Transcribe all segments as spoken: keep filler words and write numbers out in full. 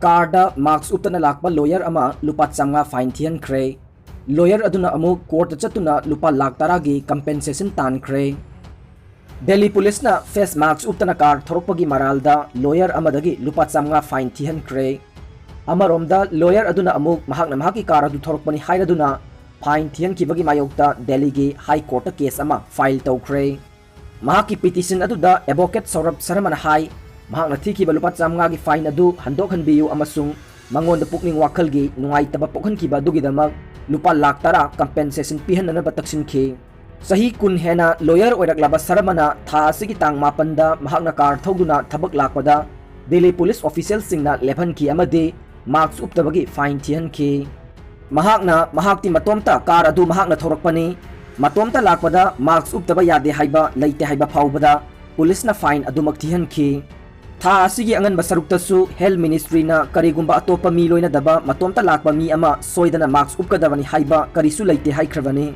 Card ꯃꯥꯛꯁ ꯎꯞꯇꯅ ꯂꯥꯛꯄ lawyer ꯑꯃ ꯂꯨꯄꯥ ꯆꯥꯝꯃꯉꯥ ꯐꯥꯏꯟ ꯊꯤꯍꯟꯈ꯭ꯔꯦ꯫ ꯂꯣꯌꯔ ꯑꯗꯨꯅ ꯑꯃꯨꯛ ꯀꯣꯔꯠꯇ ꯆꯠꯇꯨꯅ ꯂꯨꯄꯥ ꯂꯥꯈ ꯇꯔꯥꯒꯤ ꯀꯝꯄꯦꯟꯁꯦꯁꯟ ꯇꯥꯟꯈ꯭ꯔꯦ꯫ ꯗꯦꯜꯂꯤ ꯄꯨꯂꯤꯁꯅ ꯐꯦꯁ ꯃꯥꯛꯁ ꯎꯞꯇꯅ ꯀꯥꯔ ꯊꯧꯔꯛꯄꯒꯤ ꯃꯔꯥꯜꯗ ꯂꯣꯌꯔ ꯑꯃꯗꯒꯤ ꯂꯨꯄꯥ ꯆꯥꯝꯃꯉꯥ ꯐꯥꯏꯟ ꯊꯤꯍꯟꯈ꯭ꯔꯦ꯫ ꯑꯃꯔꯣꯝꯗ, ꯂꯣꯌꯔ ꯑꯗꯨꯅ ꯑꯃꯨꯛ ꯃꯍꯥꯛꯅ ꯃꯍꯥꯛꯀꯤ ꯀꯥꯔ ꯑꯗꯨ ꯊꯧꯔꯛꯄꯅꯤ ꯍꯥꯏꯔꯗꯨꯅ ꯐꯥꯏꯟ ꯊꯤꯍꯟꯈꯤꯕꯒꯤ ꯃꯥꯌꯣꯛꯇ ꯗꯦꯜꯂꯤꯒꯤ ꯍꯥꯏ ꯀꯣꯔꯠꯇ ꯀꯦꯁ ꯑꯃ ꯐꯥꯏꯜ ꯇꯧꯈ꯭ꯔꯦ꯫ ꯃꯍꯥꯛꯀꯤ ꯄꯤꯇꯤꯁꯟ ꯑꯗꯨꯗ ꯑꯦꯗꯚꯣꯀꯦꯠ ꯁꯧꯔꯚ ꯁꯔꯃꯅ ꯍꯥꯏ, ꯃꯍꯥꯛꯅ ꯊꯤꯈꯤꯕ ꯂꯨꯄꯥ ꯆꯥꯝꯃꯉꯥꯒꯤ ꯐꯥꯏꯟ ꯑꯗꯨ ꯍꯟꯗꯣꯛꯍꯟꯕꯤꯌꯨ ꯑꯃꯁꯨꯡ ꯃꯉꯣꯟꯗ ꯄꯨꯛꯅꯤꯡ ꯋꯥꯈꯜꯒꯤ ꯅꯨꯡꯉꯥꯏꯇꯕ ꯄꯣꯛꯍꯟꯈꯤꯕ ꯑꯗꯨꯒꯤꯗꯃꯛ ꯂꯨꯄꯥ ꯂꯥꯈ ꯇꯔꯥ ꯀꯝꯄꯦꯟꯁꯦꯁꯟ ꯄꯤꯍꯟꯅꯅꯕ ꯇꯛꯁꯤꯟꯈꯤ꯫ ꯆꯍꯤ ꯀꯨꯟ ꯍꯦꯟꯅ ꯂꯣꯌꯔ ꯑꯣꯏꯔꯛꯂꯕ ꯁꯔꯃꯅ ꯊꯥ ꯑꯁꯤꯒꯤ ꯇꯥꯡ ꯃꯥꯄꯟꯗ ꯃꯍꯥꯛꯅ ꯀꯥꯔ ꯊꯧꯗꯨꯅ ꯊꯕꯛ ꯂꯥꯛꯄꯗ ꯗꯦꯜꯂꯤ ꯄꯨꯂꯤꯁ ꯑꯣꯐꯤꯁꯤꯌꯦꯜꯁꯤꯡꯅ ꯂꯦꯞꯍꯟꯈꯤ ꯑꯃꯗꯤ ꯃꯥꯛꯁ ꯎꯞꯇꯕꯒꯤ ꯐꯥꯏꯟ ꯊꯤꯍꯟꯈꯤ꯫ ꯃꯍꯥꯛꯅ ꯃꯍꯥꯛꯇꯤ ꯃꯇꯣꯝꯇ ꯀꯥꯔ ꯑꯗꯨ ꯃꯍꯥꯛꯅ ꯊꯧꯔꯛꯄꯅꯤ, ꯃꯇꯣꯝꯇ ꯂꯥꯛꯄꯗ ꯃꯥꯛꯁ ꯎꯞꯇꯕ ꯌꯥꯗꯦ ꯍꯥꯏꯕ ꯂꯩꯇꯦ ꯍꯥꯏꯕ ꯐꯥꯎꯕꯗ ꯄꯨꯂꯤꯁꯅ ꯐꯥꯏꯟ ꯑꯗꯨꯃꯛ ꯊꯤꯍꯟꯈꯤ꯫ ꯊꯥ ꯑꯁꯤꯒꯤ ꯑꯉꯟꯕ ꯁꯔꯨꯛꯇꯁꯨ ꯍꯦꯜꯊ ꯃꯤꯅꯤꯁꯇ꯭ꯔꯤꯅ ꯀꯔꯤꯒꯨꯝꯕ ꯑꯇꯣꯞꯄ ꯃꯤ ꯂꯣꯏꯅꯗꯕ ꯃꯇꯣꯝꯇ ꯂꯥꯛꯄ ꯃꯤ ꯑꯃ ꯁꯣꯏꯗꯅ ꯃꯥꯛꯁ ꯎꯞꯀꯗꯕꯅꯤ ꯍꯥꯏꯕ ꯀꯔꯤꯁꯨ ꯂꯩꯇꯦ ꯍꯥꯏꯈ꯭ꯔꯕꯅꯤ꯫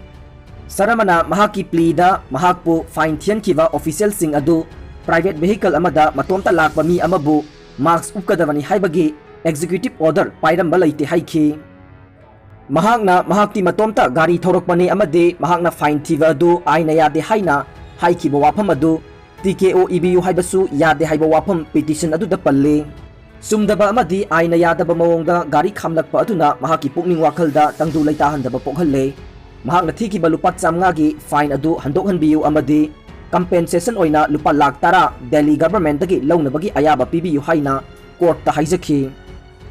ꯁꯔꯃꯅ ꯃꯍꯥꯛꯀꯤ ꯄ꯭ꯂꯤꯗ ꯃꯍꯥꯛꯄꯨ ꯐꯥꯏꯟ ꯊꯤꯍꯟꯈꯤꯕ ꯑꯣꯐꯤꯁꯤꯌꯦꯜꯁꯤꯡ ꯑꯗꯨ ꯄ꯭ꯔꯥꯏꯚꯦꯠ ꯚꯦꯍꯤꯀꯜ ꯑꯃꯗ ꯃꯇꯣꯝꯇ ꯂꯥꯛꯄ ꯃꯤ ꯑꯃꯕꯨ ꯃꯥꯛꯁ ꯎꯞꯀꯗꯕꯅꯤ ꯍꯥꯏꯕꯒꯤ ꯑꯦꯛꯖꯤꯀ꯭ꯌꯨꯇꯤꯚ ꯑꯣꯔꯗꯔ ꯄꯥꯏꯔꯝꯕ ꯂꯩꯇꯦ ꯍꯥꯏꯈꯤ꯫ ꯃꯍꯥꯛꯅ ꯃꯍꯥꯛꯇꯤ ꯃꯇꯣꯝꯇ ꯒꯥꯔꯤ ꯊꯧꯔꯛꯄꯅꯤ ꯑꯃꯗꯤ ꯃꯍꯥꯛꯅ ꯐꯥꯏꯟ ꯊꯤꯕ ꯑꯗꯨ ꯑꯥꯏꯟꯅ ꯌꯥꯗꯦ ꯍꯥꯏꯅ ꯍꯥꯏꯈꯤꯕ ꯋꯥꯐꯝ ꯑꯗꯨ ꯇꯤ ꯀꯦ ꯑꯣ ꯏꯕꯤꯌꯨ ꯍꯥꯏꯕꯁꯨ ꯌꯥꯗꯦ ꯍꯥꯏꯕ ꯋꯥꯐꯝ ꯄꯤꯇꯤꯁꯟ ꯑꯗꯨꯗ ꯄꯜꯂꯤ꯫ ꯆꯨꯝꯗꯕ ꯑꯃꯗꯤ ꯑꯥꯏꯟꯅ ꯌꯥꯗꯕ ꯃꯑꯣꯡꯗ ꯒꯥꯔꯤ ꯈꯥꯝꯂꯛꯄ ꯑꯗꯨꯅ ꯃꯍꯥꯛꯀꯤ ꯄꯨꯛꯅꯤꯡ ꯋꯥꯈꯜꯗ ꯇꯪꯗꯨ ꯂꯩꯇꯥꯍꯟꯗꯕ ꯄꯣꯛꯍꯜꯂꯦ꯫ ꯃꯍꯥꯛꯅ ꯊꯤꯈꯤꯕ ꯂꯨꯄꯥ ꯆꯥꯝꯃꯉꯥꯒꯤ ꯐꯥꯏꯟ ꯑꯗꯨ ꯍꯟꯗꯣꯛꯍꯟꯕꯤꯌꯨ ꯑꯃꯗꯤ ꯀꯝꯄꯦꯟꯁꯦꯁꯟ ꯑꯣꯏꯅ ꯂꯨꯄꯥ ꯂꯥꯈ ꯇꯔꯥ ꯗꯦꯜꯂꯤ ꯒꯚꯔꯟꯃꯦꯟꯠꯇꯒꯤ ꯂꯧꯅꯕꯒꯤ ꯑꯌꯥꯕ ꯄꯤꯕꯤꯌꯨ ꯍꯥꯏꯅ ꯀꯣꯔꯠꯇ ꯍꯥꯏꯖꯈꯤ꯫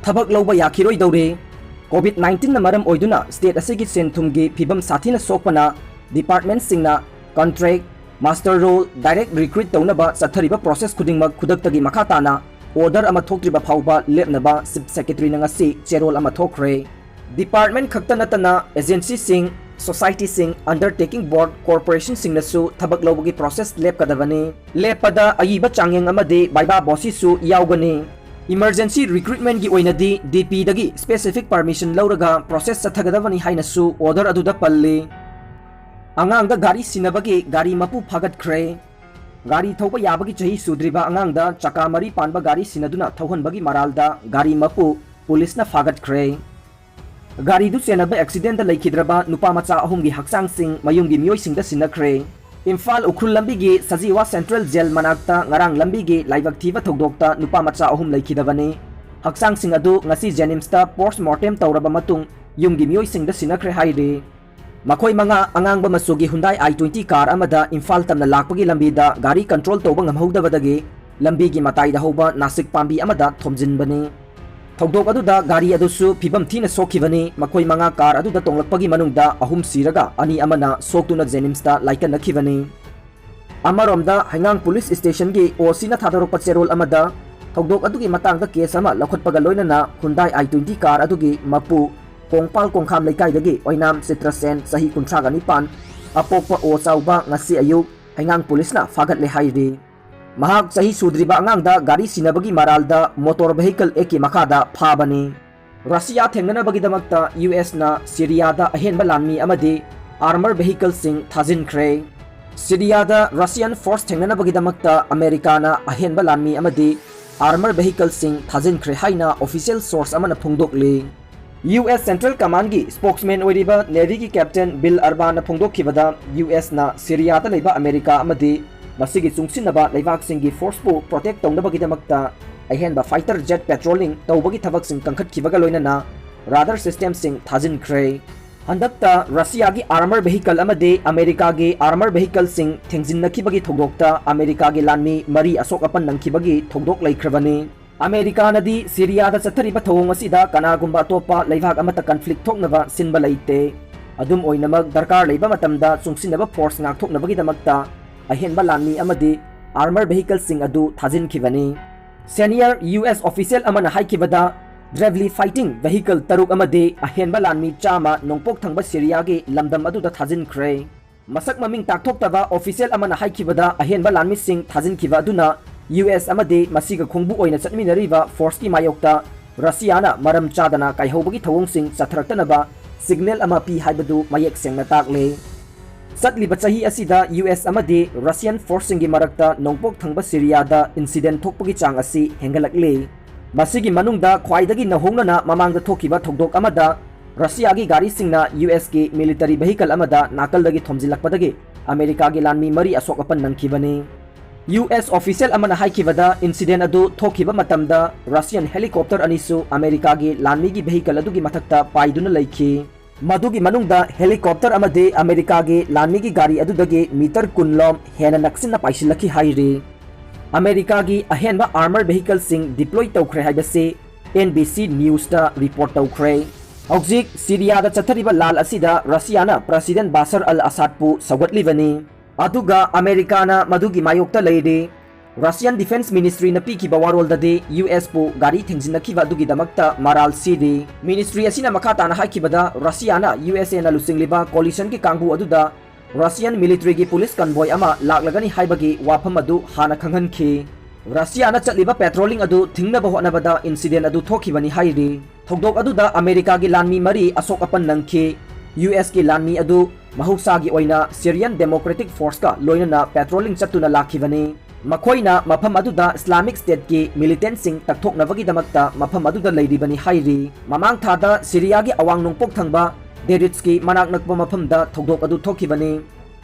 ꯊꯕꯛ ꯂꯧꯕ ꯌꯥꯈꯤꯔꯣꯏꯗꯧꯔꯦ꯫ ꯀꯣꯚꯤꯗ ꯅꯥꯏꯟꯇꯤꯟꯅ ꯃꯔꯝ ꯑꯣꯏꯗꯨꯅ ꯁ꯭ꯇꯦꯠ ꯑꯁꯤꯒꯤ ꯁꯦꯟ ꯊꯨꯝꯒꯤ ꯐꯤꯕꯝ ꯁꯥꯊꯤꯅ ꯁꯣꯛꯄꯅ ꯗꯤꯄꯥꯔꯠꯃꯦꯟꯠꯁꯤꯡꯅ contract, master roll, direct recruit ꯇꯧꯅꯕ ꯆꯠꯊꯔꯤꯕ ꯄ꯭ꯔꯣꯁꯦꯁ ꯈꯨꯗꯤꯡꯃꯛ ꯈꯨꯗꯛꯇꯒꯤ ꯃꯈꯥ ꯇꯥꯅ ꯑꯣꯔꯗꯔ ꯑꯃ ꯊꯣꯛꯇ꯭ꯔꯤꯕ ꯐꯥꯎꯕ ꯂꯦꯞꯅꯕ ꯆꯤꯐ ꯁꯦꯀ꯭ꯔꯦꯇꯔꯤꯅ ꯉꯁꯤ ꯆꯦꯔꯣꯜ ꯑꯃ ꯊꯣꯛꯈ꯭ꯔꯦ꯫ ꯗꯤꯄꯥꯔꯠꯃꯦꯟꯠ ꯈꯛꯇ ꯅꯠꯇꯅ ꯑꯦꯖꯦꯟꯁꯤꯁꯤꯡ, ꯁꯣꯁꯥꯏꯇꯤꯁꯤꯡ, ꯑꯟꯗꯔꯇꯦꯀꯤꯡ ꯕꯣꯔꯗ, ꯀꯣꯔꯄꯣꯔꯦꯁꯟꯁꯤꯡꯅꯁꯨ ꯊꯕꯛ ꯂꯧꯕꯒꯤ ꯄ꯭ꯔꯣꯁꯦꯁ ꯂꯦꯞꯀꯗꯕꯅꯤ꯫ ꯂꯦꯞꯄꯗ ꯑꯏꯕ ꯆꯥꯡꯌꯦꯡ ꯑꯃꯗꯤ ꯕꯥꯏꯕꯥ ꯕꯣꯁꯤꯁꯨ ꯌꯥꯎꯒꯅꯤ꯫ ꯏꯃꯔꯖꯦꯟꯁꯤ ꯔꯤꯀ꯭ꯔꯨꯏꯠꯃꯦꯟꯠꯒꯤ ꯑꯣꯏꯅꯗꯤ ꯗꯤ ꯄꯤꯗꯒꯤ ꯁ꯭ꯄꯦꯁꯤꯐꯤꯛ ꯄꯔꯃꯤꯁꯟ ꯂꯧꯔꯒ ꯄ꯭ꯔꯣꯁꯦꯁ ꯆꯠꯊꯒꯗꯕꯅꯤ ꯍꯥꯏꯅꯁꯨ ꯑꯣꯔꯗꯔ ꯑꯗꯨꯗ ꯄꯜꯂꯤ꯫ ꯑꯉꯥꯡꯗ ꯒꯥꯔꯤ ꯁꯤꯟꯅꯕꯒꯤ ꯒꯥꯔꯤ ꯃꯄꯨ ꯐꯥꯒꯠꯈ꯭ꯔꯦ꯫ ꯒꯥꯔꯤ ꯊꯧꯕ ꯌꯥꯕꯒꯤ ꯆꯍꯤ ꯁꯨꯗ꯭ꯔꯤꯕ ꯑꯉꯥꯡꯗ ꯆꯀꯥ ꯃꯔꯤ ꯄꯥꯟꯕ ꯒꯥꯔꯤ ꯁꯤꯟꯅꯗꯨꯅ ꯊꯧꯍꯟꯕꯒꯤ ꯃꯔꯥꯜꯗ ꯒꯥꯔꯤ ꯃꯄꯨ ꯄꯨꯂꯤꯁꯅ ꯐꯥꯒꯠꯈ꯭ꯔꯦ꯫ ꯒꯥꯔꯤꯗꯨ ꯆꯦꯟꯅꯕ ꯑꯦꯛꯁꯤꯗꯦꯟꯗ ꯂꯩꯈꯤꯗ꯭ꯔꯕ ꯅꯨꯄꯥ ꯃꯆꯥ ꯑꯍꯨꯝꯒꯤ ꯍꯛꯆꯥꯡꯁꯤꯡ ꯃꯌꯨꯝꯒꯤ ꯃꯤꯑꯣꯏꯁꯤꯡꯗ ꯁꯤꯟꯅꯈ꯭ꯔꯦ꯫ ꯏꯝꯐꯥꯜ ꯎꯈ꯭ꯔꯨꯜ ꯂꯝꯕꯤꯒꯤ ꯁꯖꯤꯋꯥ ꯁꯦꯟꯇ꯭ꯔꯦꯜ ꯖꯦꯜ ꯃꯅꯥꯛꯇ ꯉꯔꯥꯡ ꯂꯝꯕꯤꯒꯤ ꯂꯥꯏꯕꯛ ꯊꯤꯕ ꯊꯧꯗꯣꯛꯇ ꯅꯨꯄꯥ ꯃꯆꯥ ꯑꯍꯨꯝ ꯂꯩꯈꯤꯗꯕꯅꯤ꯫ ꯍꯛꯆꯥꯡꯁꯤꯡ ꯑꯗꯨ ꯉꯁꯤ ꯖꯦꯅꯤꯝꯁꯇ ꯄꯣꯁꯃꯣꯔꯇꯦꯝ ꯇꯧꯔꯕ ꯃꯇꯨꯡ ꯌꯨꯝꯒꯤ ꯃꯤꯑꯣꯏꯁꯤꯡꯗ ꯁꯤꯟꯅꯈ꯭ꯔꯦ ꯍꯥꯏꯔꯤ꯫ ꯃꯈꯣꯏ ꯃꯉꯥ ꯑꯉꯥꯡꯕ ꯃꯆꯨꯒꯤ Hyundai i twenty car ꯑꯃꯗ ꯏꯝꯐꯥꯜ ꯇꯝꯅ ꯂꯥꯛꯄꯒꯤ ꯂꯝꯕꯤꯗ ꯒꯥꯔꯤ ꯀꯟꯇ꯭ꯔꯣꯜ ꯇꯧꯕ ꯉꯝꯍꯧꯗꯕꯗꯒꯤ ꯂꯝꯕꯤꯒꯤ ꯃꯇꯥꯏꯗ ꯍꯧꯕ ꯅꯥꯁꯤꯛ ꯄꯥꯝꯕꯤ ꯑꯃꯗ ꯊꯣꯝꯖꯤꯟꯕꯅꯤ꯫ ꯊꯧꯗꯣꯛ ꯑꯗꯨꯗ ꯒꯥꯔꯤ ꯑꯗꯨꯁꯨ ꯐꯤꯕꯝ ꯊꯤꯅ ꯁꯣꯛꯈꯤꯕꯅꯤ꯫ ꯃꯈꯣꯏ ꯃꯉꯥ car ꯑꯗꯨꯗ ꯇꯣꯡꯂꯛꯄꯒꯤ ꯃꯅꯨꯡꯗ ꯑꯍꯨꯝ ꯁꯤꯔꯒ ꯑꯅꯤ ꯑꯃꯅ ꯁꯣꯛꯇꯨꯅ ꯖꯦꯅꯤꯝꯁꯇ ꯂꯥꯏꯀꯠꯅꯈꯤꯕꯅꯤ꯫ ꯑꯃꯔꯣꯝꯗ ꯍꯩꯉꯥꯡ ꯄꯨꯂꯤꯁ ꯁ꯭ꯇꯦꯁꯟꯒꯤ OCꯅ ꯊꯥꯗꯣꯔꯛꯄ ꯆꯦꯔꯣꯜ ꯑꯃꯗ ꯊꯧꯗꯣꯛ ꯑꯗꯨꯒꯤ ꯃꯇꯥꯡꯗ ꯀꯦꯁ ꯑꯃ ꯂꯧꯈꯠꯄꯒ ꯂꯣꯏꯅꯅ Hyundai i twenty car ꯑꯗꯨꯒꯤ ꯃꯄꯨ ꯀꯣꯡꯄꯥꯜ ꯀꯣꯡꯈꯥꯝ ꯂꯩꯀꯥꯏꯗꯒꯤ ꯑꯣꯏꯅꯥꯝ ꯆꯤꯇ꯭ꯔꯁꯦꯟ, ꯆꯍꯤ ꯀꯨꯟꯊ꯭ꯔꯥꯒ ꯅꯤꯄꯥꯟ, ꯑꯄꯣꯛꯄ ꯑꯣ ꯆꯥꯎꯕ, ꯉꯁꯤ ꯑꯌꯨꯛ ꯍꯩꯉꯥꯡ ꯄꯨꯂꯤꯁꯅ ꯐꯥꯒꯠꯂꯦ ꯍꯥꯏꯔꯤ꯫ ꯃꯍꯥꯛ ꯆꯍꯤ ꯁꯨꯗ꯭ꯔꯤꯕ ꯑꯉꯥꯡꯗ ꯒꯥꯔꯤ ꯁꯤꯟꯅꯕꯒꯤ ꯃꯔꯥꯜꯗ Motor Vehicle Actꯀꯤ ꯃꯈꯥꯗ ꯐꯥꯕꯅꯤ꯫ ꯔꯁꯤꯌꯥ ꯊꯦꯡꯅꯅꯕꯒꯤꯗꯃꯛꯇ USꯅ ꯁꯤꯔꯤꯌꯥꯗ ꯑꯍꯦꯟꯕ ꯂꯥꯟꯃꯤ ꯑꯃꯗꯤ armor vehicleꯁꯤꯡ ꯊꯥꯖꯤꯟꯈ꯭ꯔꯦ꯫ ꯁꯤꯔꯤꯌꯥꯗ Russian force ꯊꯦꯡꯅꯅꯕꯒꯤꯗꯃꯛꯇ ꯑꯃꯦꯔꯤꯀꯥꯅ ꯑꯍꯦꯟꯕ ꯂꯥꯟꯃꯤ ꯑꯃꯗꯤ armor vehicleꯁꯤꯡ ꯊꯥꯖꯤꯟꯈ꯭ꯔꯦ ꯍꯥꯏꯅ official source ꯑꯃꯅ ꯐꯣꯡꯗꯣꯛꯂꯤ꯫ US Central Commandꯀꯤ spokesman ꯑꯣꯏꯔꯤꯕ Navyꯒꯤ Captain Bill Urbanꯅ ꯐꯣꯡꯗꯣꯛꯈꯤꯕꯗ, USꯅ ꯁꯤꯔꯤꯌꯥꯗ ꯂꯩꯕ ꯑꯃꯦꯔꯤꯀꯥ ꯑꯃꯗꯤ ꯃꯁꯤꯒꯤ ꯆꯨꯡꯁꯤꯟꯅꯕ ꯂꯩꯕꯥꯛꯁꯤꯡꯒꯤ forceꯄꯨ protect ꯇꯧꯅꯕꯒꯤꯗꯃꯛꯇ ꯑꯍꯦꯟꯕ fighter jet patrolling ꯇꯧꯕꯒꯤ ꯊꯕꯛꯁꯤꯡ ꯀꯟꯈꯠꯈꯤꯕꯒ ꯂꯣꯏꯅꯅ radar systemꯁꯤꯡ ꯊꯥꯖꯤꯟꯈ꯭ꯔꯦ꯫ ꯍꯟꯗꯛꯇ ꯔꯁꯤꯌꯥꯒꯤ armor vehicle ꯑꯃꯗꯤ ꯑꯃꯦꯔꯤꯀꯥꯒꯤ armor vehicleꯁꯤꯡ ꯊꯦꯡꯖꯤꯟꯅꯈꯤꯕꯒꯤ ꯊꯧꯗꯣꯛꯇ ꯑꯃꯦꯔꯤꯀꯥꯒꯤ ꯂꯥꯟꯃꯤ ꯃꯔꯤ ꯑꯁꯣꯛ ꯑꯄꯟ ꯅꯪꯈꯤꯕꯒꯤ ꯊꯧꯗꯣꯛ ꯂꯩꯈ꯭ꯔꯕꯅꯤ꯫ ꯑꯃꯦꯔꯤꯀꯥꯅꯗꯤ ꯁꯤꯔꯤꯌꯥꯗ ꯆꯠꯊꯔꯤꯕ ꯊꯧꯑꯣꯡ ꯑꯁꯤꯗ ꯀꯅꯥꯒꯨꯝꯕ ꯑꯇꯣꯞꯄ ꯂꯩꯕꯥꯛ ꯑꯃꯠꯇ conflict ꯊꯣꯛꯅꯕ ꯁꯤꯟꯕ ꯂꯩꯇꯦ꯫ ꯑꯗꯨꯝ ꯑꯣꯏꯅꯃꯛ, ꯗꯔꯀꯥꯔ ꯂꯩꯕ ꯃꯇꯝꯗ ꯆꯨꯡꯁꯤꯟꯅꯕ force ꯉꯥꯛꯊꯣꯛꯅꯕꯒꯤꯗꯃꯛꯇ ꯑꯍꯦꯟꯕ ꯂꯥꯟꯃꯤ ꯑꯃꯗꯤ armor vehicleꯁꯤꯡ ꯑꯗꯨ ꯊꯥꯖꯤꯟꯈꯤꯕꯅꯤ꯫ Senior US official ꯑꯃꯅ ꯍꯥꯏꯈꯤꯕꯗ, Bradley fighting vehicle ꯇꯔꯨꯛ ꯑꯃꯗꯤ ꯑꯍꯦꯟꯕ ꯂꯥꯟꯃꯤ ꯆꯥꯝꯃ ꯅꯣꯡꯄꯣꯛ ꯊꯪꯕ ꯁꯤꯔꯤꯌꯥꯒꯤ ꯂꯝꯗꯝ ꯑꯗꯨꯗ ꯊꯥꯖꯤꯟꯈ꯭ꯔꯦ꯫ ꯃꯁꯛ ꯃꯃꯤꯡ ꯇꯥꯛꯊꯣꯛꯇꯕ official ꯑꯃꯅ ꯍꯥꯏꯈꯤꯕꯗ, ꯑꯍꯦꯟꯕ ꯂꯥꯟꯃꯤꯁꯤꯡ ꯊꯥꯖꯤꯟꯈꯤꯕ ꯑꯗꯨꯅ US ꯑꯃꯗꯤ ꯃꯁꯤꯒ ꯈꯣꯡꯕꯨ ꯑꯣꯏꯅ ꯆꯠꯃꯤꯟꯅꯔꯤꯕ forceꯀꯤ ꯃꯥꯌꯣꯛꯇ ꯔꯁꯤꯌꯥꯅ ꯃꯔꯝ ꯆꯥꯗꯅ ꯀꯥꯏꯍꯧꯕꯒꯤ ꯊꯧꯑꯣꯡꯁꯤꯡ ꯆꯠꯊꯔꯛꯇꯅꯕ signal ꯑꯃ ꯄꯤ ꯍꯥꯏꯕꯗꯨ ꯃꯌꯦꯛ ꯁꯦꯡꯅ ꯇꯥꯛꯂꯦ꯫ ꯆꯠꯂꯤꯕ ꯆꯍꯤ ꯑꯁꯤꯗ ꯌꯨ ꯑꯦꯁ ꯑꯃꯗꯤ ꯔꯁꯤꯌꯥꯟ ꯐꯣꯔꯁꯁꯤꯡꯒꯤ ꯃꯔꯛꯇ ꯅꯣꯡꯄꯣꯛ ꯊꯪꯕ ꯁꯤꯔꯤꯌꯥꯗ ꯏꯟꯁꯤꯗꯦꯟ ꯊꯣꯛꯄꯒꯤ ꯆꯥꯡ ꯑꯁꯤ ꯍꯦꯟꯒꯠꯂꯛꯂꯤ꯫ ꯃꯁꯤꯒꯤ ꯃꯅꯨꯡꯗ ꯈ꯭ꯋꯥꯏꯗꯒꯤ ꯅꯧꯍꯧꯅꯅ ꯃꯃꯥꯡꯗ ꯊꯣꯛꯈꯤꯕ ꯊꯧꯗꯣꯛ ꯑꯃꯗ ꯔꯁꯤꯌꯥꯒꯤ ꯒꯥꯔꯤꯁꯤꯡꯅ ꯌꯨ ꯑꯦꯁꯀꯤ ꯃꯤꯂꯤꯇꯔꯤ ꯚꯦꯍꯤꯀꯜ ꯑꯃꯗ ꯅꯥꯀꯜꯗꯒꯤ ꯊꯣꯝꯖꯤꯜꯂꯛꯄꯗꯒꯤ ꯑꯃꯦꯔꯤꯀꯥꯒꯤ ꯂꯥꯟꯃꯤ ꯃꯔꯤ ꯑꯁꯣꯛ ꯑꯄꯟ ꯅꯪꯈꯤꯕꯅꯤ꯫ ꯌꯨ ꯑꯦꯁ ꯑꯣꯐꯤꯁꯤꯌꯦꯜ ꯑꯃꯅ ꯍꯥꯏꯈꯤꯕꯗ, ꯏꯟꯁꯤꯗꯦꯟ ꯑꯗꯨ ꯊꯣꯛꯈꯤꯕ ꯃꯇꯝꯗ ꯔꯁꯤꯌꯥꯟ ꯍꯦꯂꯤꯀꯣꯞꯇꯔ ꯑꯅꯤꯁꯨ ꯑꯃꯦꯔꯤꯀꯥꯒꯤ ꯂꯥꯟꯃꯤꯒꯤ ꯚꯦꯍꯤꯀꯜ ꯑꯗꯨꯒꯤ ꯃꯊꯛꯇ ꯄꯥꯏꯗꯨꯅ ꯂꯩꯈꯤ꯫ ꯃꯗꯨꯒꯤ ꯃꯅꯨꯡꯗ ꯍꯦꯂꯤꯀꯣꯞꯇꯔ ꯑꯃꯗꯤ ꯑꯃꯦꯔꯤꯀꯥꯒꯤ ꯂꯥꯟꯃꯤꯒꯤ ꯒꯥꯔꯤ ꯑꯗꯨꯗꯒꯤ ꯃꯤꯇꯔ ꯀꯨꯟ ꯂꯣꯝ ꯍꯦꯟꯅ ꯅꯛꯁꯤꯟꯅ ꯄꯥꯏꯁꯤꯜꯂꯛꯈꯤ ꯍꯥꯏꯔꯤ꯫ ꯑꯃꯦꯔꯤꯀꯥꯒꯤ ꯑꯍꯦꯟꯕ ꯑꯥꯔꯃꯔ ꯚꯦꯍꯤꯀꯜꯁꯤꯡ ꯗꯤꯄ꯭ꯂꯣꯏ ꯇꯧꯈ꯭ꯔꯦ ꯍꯥꯏꯕꯁꯤ ꯑꯦꯟ ꯕꯤ ꯁꯤ ꯅ꯭ꯌꯨꯁꯇ ꯔꯤꯄꯣꯔꯠ ꯇꯧꯈ꯭ꯔꯦ꯫ ꯍꯧꯖꯤꯛ ꯁꯤꯔꯤꯌꯥꯗ ꯆꯠꯊꯔꯤꯕ ꯂꯥꯜ ꯑꯁꯤꯗ ꯔꯁꯤꯌꯥꯅ ꯄ꯭ꯔꯁꯤꯗꯦꯟ ꯕꯥꯁꯔ ꯑꯜ ꯑꯁꯥꯗꯄꯨ ꯁꯧꯒꯠꯂꯤꯕꯅꯤ꯫ ꯑꯗꯨꯒ ꯑꯃꯦꯔꯤꯀꯥꯅ ꯃꯗꯨꯒꯤ ꯃꯥꯌꯣꯛꯇ ꯂꯩꯔꯤ꯫ ꯔꯁꯤꯌꯥꯟ ꯗꯤꯐꯦꯟꯁ ꯃꯤꯅꯤꯁꯇ꯭ꯔꯤꯅ ꯄꯤꯈꯤꯕ ꯋꯥꯔꯣꯜꯗꯗꯤ ꯌꯨ ꯑꯦꯁꯄꯨ ꯒꯥꯔꯤ ꯊꯦꯡꯖꯤꯟꯅꯈꯤꯕ ꯑꯗꯨꯒꯤꯗꯃꯛꯇ ꯃꯔꯥꯜ ꯁꯤꯔꯤ꯫ ꯃꯤꯅꯤꯁꯇ꯭ꯔꯤ ꯑꯁꯤꯅ ꯃꯈꯥ ꯇꯥꯅ ꯍꯥꯏꯈꯤꯕꯗ, ꯔꯁꯤꯌꯥꯅ ꯌꯨ ꯑꯦꯁ ꯑꯦꯅ ꯂꯨꯆꯤꯡꯂꯤꯕ ꯀꯣꯂꯤꯁꯟꯒꯤ ꯀꯥꯡꯕꯨ ꯑꯗꯨꯗ ꯔꯁꯤꯌꯥꯟ ꯃꯤꯂꯤꯇꯔꯤꯒꯤ ꯄꯨꯂꯤꯁ ꯀꯟꯚꯣꯏ ꯑꯃ ꯂꯥꯛꯂꯒꯅꯤ ꯍꯥꯏꯕꯒꯤ ꯋꯥꯐꯝ ꯑꯗꯨ ꯍꯥꯟꯅ ꯈꯪꯍꯟꯈꯤ꯫ ꯔꯁꯤꯌꯥꯅ ꯆꯠꯂꯤꯕ ꯄꯦꯇ꯭ꯔꯣꯂꯤꯡ ꯑꯗꯨ ꯊꯤꯡꯅꯕ ꯍꯣꯠꯅꯕꯗ ꯏꯟꯁꯤꯗꯦꯟ ꯑꯗꯨ ꯊꯣꯛꯈꯤꯕꯅꯤ ꯍꯥꯏꯔꯤ꯫ ꯊꯧꯗꯣꯛ ꯑꯗꯨꯗ ꯑꯃꯦꯔꯤꯀꯥꯒꯤ ꯂꯥꯟꯃꯤ ꯃꯔꯤ ꯑꯁꯣꯛ ꯑꯄꯟ ꯅꯪꯈꯤ꯫ ꯌꯨ ꯑꯦꯁꯀꯤ ꯂꯥꯟꯃꯤ ꯑꯗꯨ ꯃꯍꯧꯁꯥꯒꯤ ꯑꯣꯏꯅ ꯁꯤꯔꯤꯌꯟ ꯗꯦꯃꯣꯀ꯭ꯔꯦꯇꯤꯛ ꯐꯣꯔꯁꯀ ꯂꯣꯏꯅꯅ ꯄꯦꯇ꯭ꯔꯣꯂꯤꯡ ꯆꯠꯇꯨꯅ ꯂꯥꯛꯈꯤꯕꯅꯤ꯫ ꯃꯈꯣꯏꯅ ꯃꯐꯝ ꯑꯗꯨꯗ ꯏꯁꯂꯥꯃꯤꯛ ꯁ꯭ꯇꯦꯠꯀꯤ ꯃꯤꯂꯤꯇꯦꯟꯠꯁꯤꯡ ꯇꯛꯊꯣꯛꯅꯕꯒꯤꯗꯃꯛꯇ ꯃꯐꯝ ꯑꯗꯨꯗ ꯂꯩꯔꯤꯕꯅꯤ ꯍꯥꯏꯔꯤ꯫ ꯃꯃꯥꯡ ꯊꯥꯗ ꯁꯤꯔꯤꯌꯥꯒꯤ ꯑꯋꯥꯡ ꯅꯣꯡꯄꯣꯛ ꯊꯪꯕ ꯗꯦꯔꯤꯠꯁꯀꯤ ꯃꯅꯥꯛ ꯅꯛꯄ ꯃꯐꯝꯗ ꯊꯧꯗꯣꯛ ꯑꯗꯨ ꯊꯣꯛꯈꯤꯕꯅꯤ꯫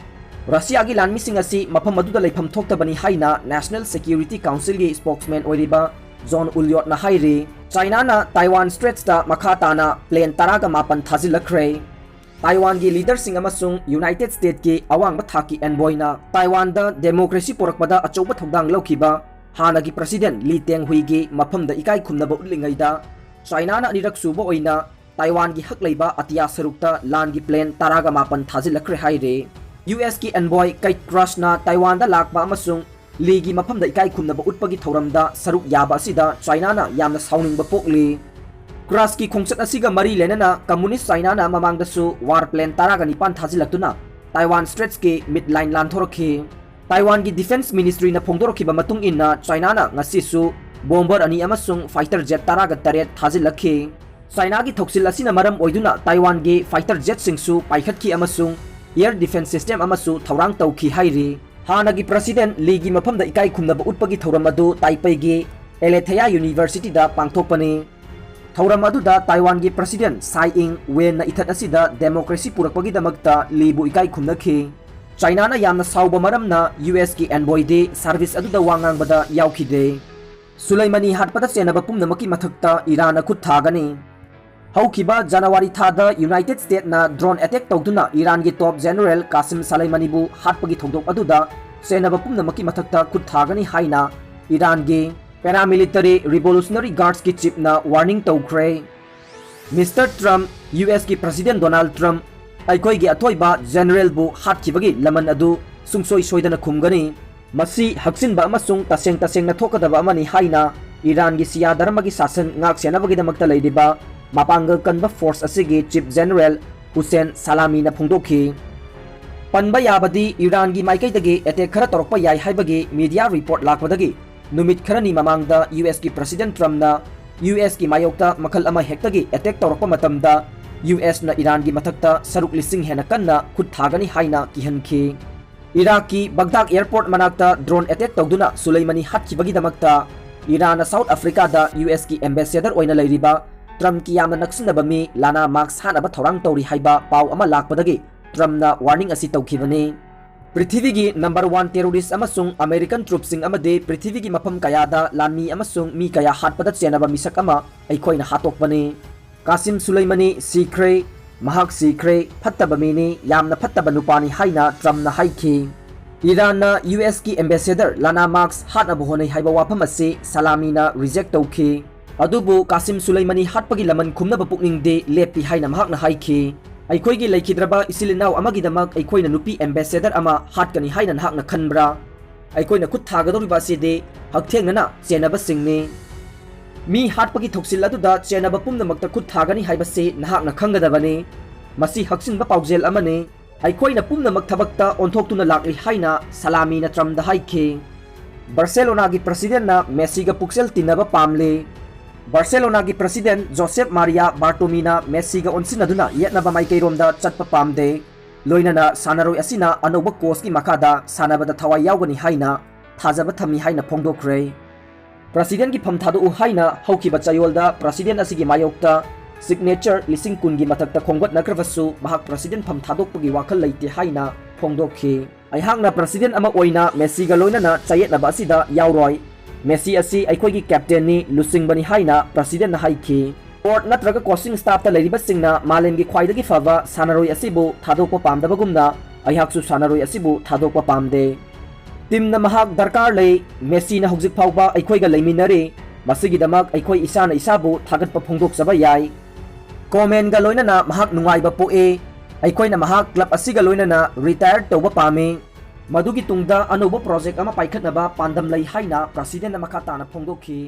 ꯔꯁꯤꯌꯥꯒꯤ ꯂꯥꯟꯃꯤꯁꯤꯡ ꯑꯁꯤ ꯃꯐꯝ ꯑꯗꯨꯗ ꯂꯩꯐꯝ ꯊꯣꯛꯇꯕꯅꯤ ꯍꯥꯏꯅ ꯅꯦꯁꯅꯦꯜ ꯁꯦꯀ꯭ꯌꯨꯔꯤꯇꯤ ꯀꯥꯎꯟꯁꯤꯜꯒꯤ ꯁ꯭ꯄꯣꯛꯁꯃꯦꯟ ꯑꯣꯏꯔꯤꯕ ꯖꯣꯟ ꯎꯂꯤꯌꯣꯠꯅ ꯍꯥꯏꯔꯤ꯫ ꯆꯥꯏꯅꯥꯅ ꯇꯥꯏꯋꯥꯟ ꯁ꯭ꯇ꯭ꯔꯦꯠꯁꯇ ꯃꯈꯥ ꯇꯥꯅ ꯄ꯭ꯂꯦꯟ ꯇꯔꯥꯒ ꯃꯥꯄꯟ ꯊꯥꯖꯤꯜꯂꯛꯈ꯭ꯔꯦ꯫ ꯇꯥꯏꯋꯥꯟꯒꯤ ꯂꯤꯗꯔꯁꯤꯡ ꯑꯃꯁꯨꯡ ꯌꯨꯅꯥꯏꯇꯦꯗ ꯁ꯭ꯇꯦꯠꯀꯤ ꯑꯋꯥꯡꯕ ꯊꯥꯛꯀꯤ ꯑꯦꯟꯕꯣꯏꯅ ꯇꯥꯏꯋꯥꯟꯗ ꯗꯦꯃꯣꯀ꯭ꯔꯦꯁꯤ ꯄꯨꯔꯛꯄꯗ ꯑꯆꯧꯕ ꯊꯧꯗꯥꯡ ꯂꯧꯈꯤꯕ ꯍꯥꯟꯅꯒꯤ ꯄ꯭ꯔꯁꯤꯗꯦꯟ ꯂꯤ ꯇꯦꯡ ꯍꯨꯏꯒꯤ ꯃꯐꯝꯗ ꯏꯀꯥꯏ ꯈꯨꯝꯅꯕ ꯎꯠꯂꯤꯉꯩꯗ, ꯆꯥꯏꯅꯥꯅ ꯑꯅꯤꯔꯛ ꯁꯨꯕ ꯑꯣꯏꯅ ꯇꯥꯏꯋꯥꯟꯒꯤ ꯍꯛ ꯂꯩꯕ ꯑꯇꯤꯌꯥ ꯁꯔꯨꯛꯇ ꯂꯥꯟꯒꯤ ꯄ꯭ꯂꯦꯟ ꯇꯔꯥꯒ ꯃꯥꯄꯟ ꯊꯥꯖꯤꯜꯂꯛꯈ꯭ꯔꯦ ꯍꯥꯏꯔꯦ꯫ ꯌꯨ ꯑꯦꯁꯀꯤ ꯑꯦꯟꯕꯣꯏ ꯀꯩꯠ ꯀ꯭ꯔꯁꯅ ꯇꯥꯏꯋꯥꯟꯗ ꯂꯥꯛꯄ ꯑꯃꯁꯨꯡ ꯂꯤꯒꯤ ꯃꯐꯝꯗ ꯏꯀꯥꯏ ꯈꯨꯝꯅꯕ ꯎꯠꯄꯒꯤ ꯊꯧꯔꯝꯗ ꯁꯔꯨꯛ ꯌꯥꯕ ꯑꯁꯤꯗ ꯆꯥꯏꯅꯥꯅ ꯌꯥꯝꯅ ꯁꯥꯎꯅꯤꯡꯕ ꯄꯣꯛꯂꯤ꯫ ꯀ꯭ꯔꯁꯀꯤ ꯈꯣꯡꯆꯠ ꯑꯁꯤꯒ ꯃꯔꯤ ꯂꯩꯅꯅ ꯀꯝꯃꯨꯅꯤꯁ ꯆꯥꯏꯅꯥꯅ ꯃꯃꯥꯡꯗꯁꯨ ꯋꯥꯔ ꯄ꯭ꯂꯦꯟ ꯇꯔꯥꯒ ꯅꯤꯄꯥꯟ ꯊꯥꯖꯤꯜꯂꯛꯇꯨꯅ ꯇꯥꯏꯋꯥꯟ ꯁ꯭ꯇ꯭ꯔꯦꯠꯁꯀꯤ ꯃꯤꯗ ꯂꯥꯏꯟ ꯂꯥꯟꯊꯣꯔꯛꯈꯤ꯫ ꯇꯥꯏꯋꯥꯟꯒꯤ ꯗꯤꯐꯦꯟꯁ ꯃꯤꯅꯤꯁꯇ꯭ꯔꯤꯅ ꯐꯣꯡꯗꯣꯔꯛꯈꯤꯕ ꯃꯇꯨꯡ ꯏꯟꯅ, ꯆꯥꯏꯅꯥꯅ ꯉꯁꯤꯁꯨ ꯕꯣꯝꯕꯔ ꯑꯅꯤ ꯑꯃꯁꯨꯡ ꯐꯥꯏꯇꯔ ꯖꯦꯠ ꯇꯔꯥꯒ ꯇꯔꯦꯠ ꯊꯥꯖꯤꯜꯂꯛꯈꯤ꯫ ꯆꯥꯏꯅꯥꯒꯤ ꯊꯧꯁꯤꯜ ꯑꯁꯤꯅ ꯃꯔꯝ ꯑꯣꯏꯗꯨꯅ ꯇꯥꯏꯋꯥꯟꯒꯤ ꯐꯥꯏꯇꯔ ꯖꯦꯠꯁꯤꯡꯁꯨ ꯄꯥꯏꯈꯠꯈꯤ ꯑꯃꯁꯨꯡ air defense system ꯑꯃꯁꯨ ꯊꯧꯔꯥꯡ ꯇꯧꯈꯤ ꯍꯥꯏꯔꯤ꯫ ꯍꯥꯟꯅꯒꯤ President Leeꯒꯤ ꯃꯐꯝꯗ ꯏꯀꯥꯏ ꯈꯨꯝꯅꯕ ꯎꯠꯄꯒꯤ ꯊꯧꯔꯝ ꯑꯗꯨ ꯇꯥꯏꯄꯩꯒꯤ Aletheia Universityꯗ ꯄꯥꯡꯊꯣꯛꯄꯅꯤ꯫ ꯊꯧꯔꯝ ꯑꯗꯨꯗ Taiwanꯒꯤ President Tsai Ing-wenꯅ ꯏꯊꯠ ꯑꯁꯤꯗ democracy ꯄꯨꯔꯛꯄꯒꯤꯗꯃꯛꯇ Leeꯕꯨ ꯏꯀꯥꯏ ꯈꯨꯝꯅꯈꯤ꯫ Chinaꯅ ꯌꯥꯝꯅ ꯁꯥꯎꯕ ꯃꯔꯝꯅ USꯀꯤ envoyꯗꯤ service ꯑꯗꯨꯗ ꯋꯥ ꯉꯥꯡꯕꯗ ꯌꯥꯎꯈꯤꯗꯦ꯫ ꯁꯨꯂꯩꯃꯅꯤ ꯍꯥꯠꯄꯗ ꯆꯦꯟꯅꯕ ꯄꯨꯝꯅꯃꯛꯀꯤ ꯃꯊꯛꯇ ꯏꯔꯥꯟꯅ ꯈꯨꯠ ꯊꯥꯒꯅꯤ꯫ ꯍꯧꯈꯤꯕ January ꯊꯥꯗ United Statesꯅ drone attack ꯇꯧꯗꯨꯅ ꯏꯔꯥꯟꯒꯤ top general ꯀꯥꯁꯤꯝ ꯁꯂꯩꯃꯅꯤꯕꯨ ꯍꯥꯠꯄꯒꯤ ꯊꯧꯗꯣꯛ ꯑꯗꯨꯗ ꯆꯦꯟꯅꯕ ꯄꯨꯝꯅꯃꯛꯀꯤ ꯃꯊꯛꯇ ꯈꯨꯠ ꯊꯥꯒꯅꯤ ꯍꯥꯏꯅ ꯏꯔꯥꯟꯒꯤ Paramilitary Revolutionary Guardsꯀꯤ chiefꯅ warning ꯇꯧꯈ꯭ꯔꯦ꯫ Mister Trump, USꯀꯤ President Donald Trump, ꯑꯩꯈꯣꯏꯒꯤ ꯑꯊꯣꯏꯕ generalꯕꯨ ꯍꯥꯠꯈꯤꯕꯒꯤ ꯂꯃꯟ ꯑꯗꯨ ꯁꯨꯡꯁꯣꯏ ꯁꯣꯏꯗꯅ ꯈꯨꯝꯒꯅꯤ꯫ ꯃꯁꯤ ꯍꯛꯆꯤꯟꯕ ꯑꯃꯁꯨꯡ ꯇꯁꯦꯡ ꯇꯁꯦꯡꯅ ꯊꯣꯛꯀꯗꯕ ꯑꯃꯅꯤ ꯍꯥꯏꯅ ꯏꯔꯥꯟꯒꯤ ꯁꯤꯌꯥ ꯙꯔꯃꯒꯤ ꯁꯥꯁꯟ ꯉꯥꯛ ꯁꯦꯟꯅꯕꯒꯤꯗꯃꯛꯇ ꯂꯩꯔꯤꯕ ꯃꯄꯥꯡꯒꯜ ꯀꯟꯕ force ꯑꯁꯤꯒꯤ Chief General ꯍꯨꯁꯦꯟ ꯁꯂꯥꯃꯤꯅ ꯐꯣꯡꯗꯣꯛꯈꯤ꯫ ꯄꯟꯕ ꯌꯥꯕꯗꯤ ꯏꯔꯥꯟꯒꯤ ꯃꯥꯏꯀꯩꯗꯒꯤ attack ꯈꯔ ꯇꯧꯔꯛꯄ ꯌꯥꯏ ꯍꯥꯏꯕꯒꯤ media report ꯂꯥꯛꯄꯗꯒꯤ ꯅꯨꯃꯤꯠ ꯈꯔꯅꯤ ꯃꯃꯥꯡꯗ USꯀꯤ President Trumpꯅ USꯀꯤ ꯃꯥꯌꯣꯛꯇ ꯃꯈꯜ ꯑꯃ ꯍꯦꯛꯇꯒꯤ attack ꯇꯧꯔꯛꯄ ꯃꯇꯝꯗ USꯅ ꯏꯔꯥꯟꯒꯤ ꯃꯊꯛꯇ ꯁꯔꯨꯛ ꯂꯤꯁꯤꯡ ꯍꯦꯟꯅ ꯀꯟꯅ ꯈꯨꯠ ꯊꯥꯒꯅꯤ ꯍꯥꯏꯅ ꯀꯤꯍꯟꯈꯤ꯫ ꯏꯔꯥꯛꯀꯤ ꯕꯒꯗꯥꯗ airport ꯃꯅꯥꯛꯇ drone attack ꯇꯧꯗꯨꯅ ꯁꯨꯂꯩꯃꯅꯤ ꯍꯥꯠꯈꯤꯕꯒꯤꯗꯃꯛꯇ ꯏꯔꯥꯟꯅ South Africaꯗ USꯀꯤ ambassador ꯑꯣꯏꯅ ꯂꯩꯔꯤꯕ Trumpꯀꯤ ꯌꯥꯝꯅ ꯅꯛꯁꯤꯟꯅꯕ ꯃꯤ ꯂꯥꯅꯥ ꯃꯥꯛꯁ ꯍꯥꯠꯅꯕ ꯊꯧꯔꯥꯡ ꯇꯧꯔꯤ ꯍꯥꯏꯕ ꯄꯥꯎ ꯑꯃ ꯂꯥꯛꯄꯗꯒꯤ Trumpꯅ warning ꯑꯁꯤ ꯇꯧꯈꯤꯕꯅꯤ꯫ ꯄ꯭ꯔꯤꯊꯤꯕꯤꯒꯤ number one terrorist ꯑꯃꯁꯨꯡ American troopꯁꯤꯡ ꯑꯃꯗꯤ ꯄ꯭ꯔꯤꯊꯤꯕꯤꯒꯤ ꯃꯐꯝ ꯀꯌꯥꯗ ꯂꯥꯟꯃꯤ ꯑꯃꯁꯨꯡ ꯃꯤ ꯀꯌꯥ ꯍꯥꯠꯄꯗ ꯆꯦꯟꯅꯕ ꯃꯤꯁꯛ ꯑꯃ ꯑꯩꯈꯣꯏꯅ ꯍꯥꯠꯇꯣꯛꯄꯅꯤ꯫ ꯀꯥꯁꯤꯝ ꯁꯨꯂꯩꯃꯅꯤ ꯁꯤꯈ꯭ꯔꯦ꯫ ꯃꯍꯥꯛ ꯁꯤꯈ꯭ꯔꯦ꯫ ꯐꯠꯇꯕ ꯃꯤꯅꯤ, ꯌꯥꯝꯅ ꯐꯠꯇꯕ ꯅꯨꯄꯥꯅꯤ ꯍꯥꯏꯅ Trumpꯅ ꯍꯥꯏꯈꯤ꯫ ꯏꯔꯥꯟꯅ USꯀꯤ ambassador ꯂꯥꯅꯥ ꯃꯥꯛꯁ ꯍꯥꯠꯅꯕ ꯍꯣꯠꯅꯩ ꯍꯥꯏꯕ ꯋꯥꯐꯝ ꯑꯁꯤ ꯁꯂꯥꯃꯤꯅ reject ꯇꯧꯈꯤ꯫ ꯑꯗꯨꯕꯨ ꯀꯥꯁꯤꯝ ꯁꯨꯂꯩꯃꯅꯤ ꯍꯥꯠꯄꯒꯤ ꯂꯃꯟ ꯈꯨꯝꯅꯕ ꯄꯨꯛꯅꯤꯡꯗꯤ ꯂꯦꯞꯄꯤ ꯍꯥꯏꯅ ꯃꯍꯥꯛꯅ ꯍꯥꯏꯈꯤ꯫ ꯑꯩꯈꯣꯏꯒꯤ ꯂꯩꯈꯤꯗ꯭ꯔꯕ ꯏꯆꯤꯜ ꯏꯅꯥꯎ ꯑꯃꯒꯤꯗꯃꯛ ꯑꯩꯈꯣꯏꯅ ꯅꯨꯄꯤ ambassador ꯑꯃ ꯍꯥꯠꯀꯅꯤ ꯍꯥꯏꯅ ꯅꯍꯥꯛꯅ ꯈꯟꯕ꯭ꯔꯥ? ꯑꯩꯈꯣꯏꯅ ꯈꯨꯠ ꯊꯥꯒꯗꯧꯔꯤꯕ ꯑꯁꯤꯗꯤ ꯍꯛꯊꯦꯡꯅꯅ ꯆꯦꯟꯅꯕꯁꯤꯡꯅꯤ꯫ ꯃꯤ ꯍꯥꯠꯄꯒꯤ ꯊꯧꯁꯤꯜ ꯑꯗꯨꯗ ꯆꯦꯟꯅꯕ ꯄꯨꯝꯅꯃꯛꯇ ꯈꯨꯠ ꯊꯥꯒꯅꯤ ꯍꯥꯏꯕꯁꯤ ꯅꯍꯥꯛꯅ ꯈꯪꯒꯗꯕꯅꯤ꯫ ꯃꯁꯤ ꯍꯛꯆꯤꯟꯕ ꯄꯥꯎꯖꯦꯜ ꯑꯃꯅꯤ꯫ ꯑꯩꯈꯣꯏꯅ ꯄꯨꯝꯅꯃꯛ ꯊꯕꯛꯇ ꯑꯣꯟꯊꯣꯛꯇꯨꯅ ꯂꯥꯛꯂꯤ ꯍꯥꯏꯅ ꯁꯂꯥꯃꯤꯅ Trumpꯗ ꯍꯥꯏꯈꯤ꯫ Barcelonaꯒꯤ Presidentꯅ Messiꯒ ꯄꯨꯛꯆꯦꯜ ꯇꯤꯟꯅꯕ ꯄꯥꯝꯂꯤ꯫ Barcelonaꯒꯤ President Josep Maria Bartomeuꯅ Messiꯒ ꯑꯣꯟꯁꯤꯟꯅꯗꯨꯅ ꯌꯦꯠꯅꯕ ꯃꯥꯏꯀꯩꯔꯣꯝꯗ ꯆꯠꯄ ꯄꯥꯝꯗꯦ꯫ ꯂꯣꯏꯅꯅ ꯁꯥꯟꯅꯔꯣꯏ ꯑꯁꯤꯅ ꯑꯅꯧꯕ ꯀꯣꯆꯀꯤ ꯃꯈꯥꯗ ꯁꯥꯟꯅꯕꯗ ꯊꯋꯥꯏ ꯌꯥꯎꯒꯅꯤ ꯍꯥꯏꯅ ꯊꯥꯖꯕ ꯊꯝꯃꯤ ꯍꯥꯏꯅ ꯐꯣꯡꯗꯣꯛꯈ꯭ꯔꯦ꯫ ꯄ꯭ꯔꯁꯤꯗꯦꯟꯒꯤ ꯐꯝ ꯊꯥꯗꯣꯛꯎ ꯍꯥꯏꯅ ꯍꯧꯈꯤꯕ ꯆꯌꯣꯜꯗ ꯄ꯭ꯔꯁꯤꯗꯦꯟ ꯑꯁꯤꯒꯤ ꯃꯥꯌꯣꯛꯇ ꯁꯤꯒꯅꯦꯆꯔ ꯂꯤꯁꯤꯡ ꯀꯨꯟꯒꯤ ꯃꯊꯛꯇ ꯈꯣꯝꯒꯠꯅꯈ꯭ꯔꯕꯁꯨ ꯃꯍꯥꯛ ꯄ꯭ꯔꯁꯤꯗꯦꯟ ꯐꯝ ꯊꯥꯗꯣꯛꯄꯒꯤ ꯋꯥꯈꯜ ꯂꯩꯇꯦ ꯍꯥꯏꯅ ꯐꯣꯡꯗꯣꯛꯈꯤ꯫ ꯑꯩꯍꯥꯛꯅ ꯄ꯭ꯔꯁꯤꯗꯦꯟ ꯑꯃ ꯑꯣꯏꯅ ꯃꯦꯁꯤꯒ ꯂꯣꯏꯅꯅ ꯆꯌꯦꯠꯅꯕ ꯑꯁꯤꯗ ꯌꯥꯎꯔꯣꯏ꯫ ꯃꯦꯁꯤ ꯑꯁꯤ ꯑꯩꯈꯣꯏꯒꯤ ꯀꯦꯞꯇꯦꯟꯅꯤ, ꯂꯨꯆꯤꯡꯕꯅꯤ ꯍꯥꯏꯅ ꯄ꯭ꯔꯁꯤꯗꯦꯟꯅ ꯍꯥꯏꯈꯤ꯫ ꯕꯣꯔꯗ ꯅꯠꯇ꯭ꯔꯒ ꯀꯣꯆꯤꯡ ꯁ꯭ꯇꯥꯐꯇ ꯂꯩꯔꯤꯕꯁꯤꯡꯅ ꯃꯥꯂꯦꯝꯒꯤ ꯈ꯭ꯋꯥꯏꯗꯒꯤ ꯐꯕ ꯁꯥꯟꯅꯔꯣꯏ ꯑꯁꯤꯕꯨ ꯊꯥꯗꯣꯛꯄ ꯄꯥꯝꯗꯕꯒꯨꯝꯅ ꯑꯩꯍꯥꯛꯁꯨ ꯁꯥꯟꯅꯔꯣꯏ ꯑꯁꯤꯕꯨ ꯊꯥꯗꯣꯛꯄ ꯄꯥꯝꯗꯦ꯫ ꯇꯤꯝꯅ ꯃꯍꯥꯛ ꯗꯔꯀꯥꯔ ꯂꯩ꯫ ꯃꯦꯁꯤꯅ ꯍꯧꯖꯤꯛ ꯐꯥꯎꯕ ꯑꯩꯈꯣꯏꯒ ꯂꯩꯃꯤꯟꯅꯔꯤ꯫ ꯃꯁꯤꯒꯤꯗꯃꯛ ꯑꯩꯈꯣꯏ ꯏꯁꯥꯅ ꯏꯁꯥꯕꯨ ꯊꯥꯒꯠꯄ ꯐꯣꯡꯗꯣꯛꯆꯕ ꯌꯥꯏ꯫ ꯀꯣꯃꯦꯟꯒ ꯂꯣꯏꯅꯅ ꯃꯍꯥꯛ ꯅꯨꯡꯉꯥꯏꯕ ꯄꯣꯛꯏ꯫ ꯑꯩꯈꯣꯏꯅ ꯃꯍꯥꯛ ꯀ꯭ꯂꯕ ꯑꯁꯤꯒ ꯂꯣꯏꯅꯅ ꯔꯤꯇꯥꯌꯔ ꯇꯧꯕ ꯄꯥꯝꯃꯤ꯫ ꯃꯗꯨꯒꯤ ꯇꯨꯡꯗ ꯑꯅꯧꯕ ꯄ꯭ꯔꯣꯖꯦꯛ ꯑꯃ ꯄꯥꯏꯈꯠꯅꯕ ꯄꯥꯟꯗꯝ ꯂꯩ ꯍꯥꯏꯅ ꯄ꯭ꯔꯁꯤꯗꯦꯟꯅ ꯃꯈꯥ ꯇꯥꯅ ꯐꯣꯡꯗꯣꯛꯈꯤ꯫